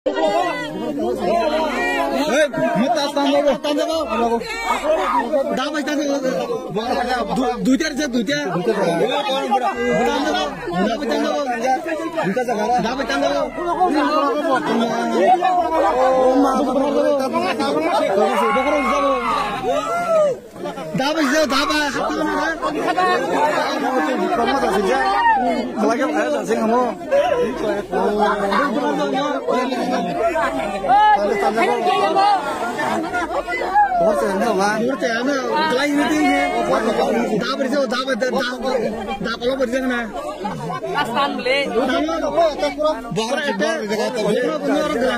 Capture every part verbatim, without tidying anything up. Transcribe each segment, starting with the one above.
Hey, mutas tanda bo, tanda bo. Dabai tanda bo. Du-, duita rijak, duita. Tanda bo, dabai tanda bo. Dabai tanda bo. Daba sih, daba. Daba sih, daba, daba, daba kalau berjalan na. Bahar itu, bahar itu, bahar itu.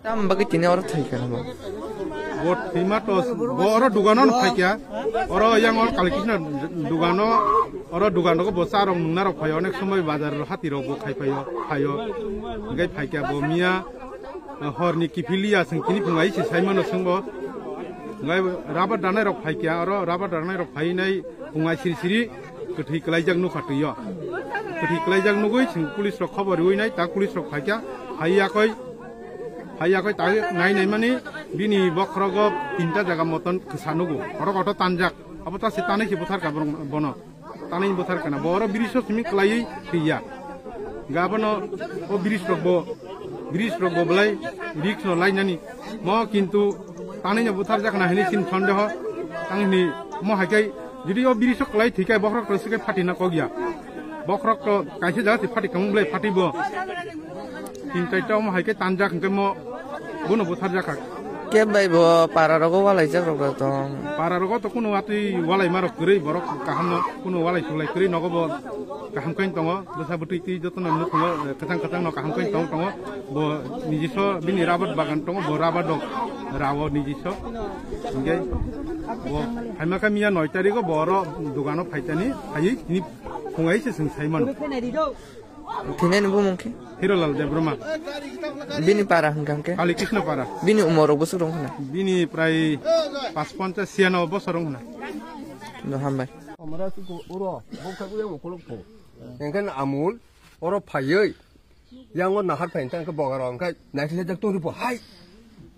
Tam bagwi tini oro thwi kha bo. Bo thwima to bo oro dugano no phaikya. Oro yang oro Kali Krishna dugano, oro dugano bo cha rok nungna rok phaio, onek somoi bazar hati rok bo khai phaio, phaio. Hinkhe phaikya bo miya. Horni kiphiliya chwng tini phungai se saimano chwngbo. Ngai rubber danai rok phaikya, oro rubber danai rok phainai phungai siri siri kwthwi kwlaijak nukha twiyo. Kwthwi kwlaijak nugwi chwng police rok khobor riwi nai, ta police rok phaikya, phaiya koi, phaiya koi ta nai nai mani bini bokhorogo tinta jaga moton kwsa nugo. Oro koto tanjak, abo ta se tanai se butharka borok bono. Tanai ni bwthar kana bo oro bridge o simi kwlaiwi thwiya. Ga bono o bridge rok bo, bridge rok bo belai risk no lainani. Mo kintu tanai no bwthar jakna hini sin sondeho. Tang hini mo haikai jodi o bridge o kwlai thwikai bokhorok to sikai phatina kok ya. Bokhorok to kaisa jaga se phati kamung belai phati bo. Tin chaita omo hai khe tanjak hwnkhe mo bono butharjak kha. Keb bai bo para rogo walaijak rok tong. Para rogo to kuno watwi walaima rok kwrwi, borok kaham no kuno walai sulai kwrwi, nogo bo kaham khe tongo, bwsa bwtwi twi joto no nukhungo, eh, kwchang kwchang no kaham khe tong tongo. Bo nijiso bini rabar bagan tongo, bo rabar dok rawo nijiso. Hwnkhe bo phaima khe miya noi tarigo bo oro dogano phaitani phaiwi tini phungai se chwng sai mano. Thwinani bumung khe? Hirolal Debbarma. Bini para hwnkha hwnkhe? Kali Krishna para. Bini umor rok bwswk rwng khna? Bini prai pas ponchas siano bosor rwng khna. No, hambai. Amra suko uro, bokha uyang ukolok pho. Engkhan Amul, oro phaiwi. Yango nahar phai tang khe bogaro engkha naikhe jak tong ripo hai.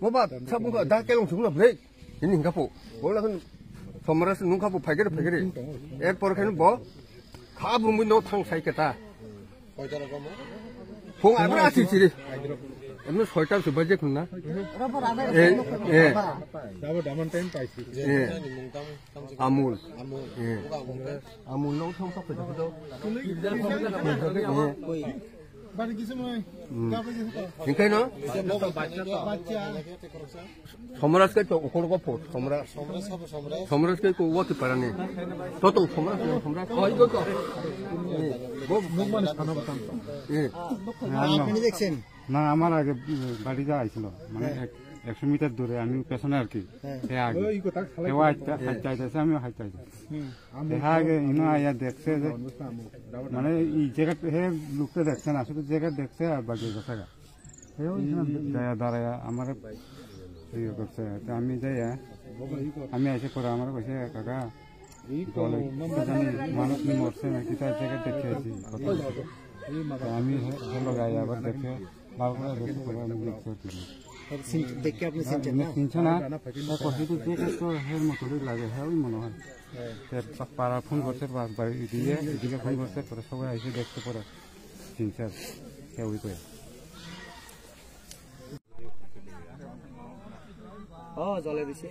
Mo ba sabung kha da kelong sukna bre. Ini hingka po. Bola kan somras nungkha po phaikere phaikere. Er por khen bo kha bumui no thang sai keta. Phung abra asi chiri. Emno soita su baje kunna. Eh, eh. Dabo daman time paisi. Eh. Amul. Eh. Amul no thang sa phaikere. Eh. Bari kisa mui. Hmm. Hingkai no? Bacha. Somras ke to ukol ko phot, somras. Somras ke ko wati parani. To to somras, somras. Bo mukman sana betan. Eh. না, আমার আগে, উম, বাড়ি যাওয়া হয়েছিল, মানে, হ্যাঁ। এক-, একশো মিটার দূরে, আমি পেছনে আর কি। হ্যাঁ। সে আগে। ওই কথা খালাই সে আইতে, হ্যাঁ। হাইতে আইতেছে, আমিও হাইতে আইতেছি। হুম। সে আগে ইনো আইয়া দেখছে যে, মানে, এই জায়গাটা, হে লোকটা দেখছে না, শুধু জায়গা দেখছে আর বাকি কথা। দাঁড়ায় দাঁড়ায় আমার ইয়ে করছে। তো আমি যাইয়া, আমি এসে পরে আমার কইছে, "কাকা, দলে কি জানি মানুষ নি মরছে না, কি তার জায়গা দেখে আছি।" তো আমি হে-, হ্যালো গাই আবার দেখে, ভালো করে দেখে পরে আমি দেখতে পাচ্ছি। দেখে আপনি চিনছেন না? চিনছে না? ও কইছে তো জায়গা তো হের মতোই লাগে, হ্যাঁ, ওই মনে হয়। তো পা-, পাড়া ফোন করছে, বা-, বাড়ি দিয়ে, এদিকে ফোন করছে, পরে সবাই এসে দেখতে পরে চিনছে, হ্যাঁ, ওই করে। Oh, jole dise.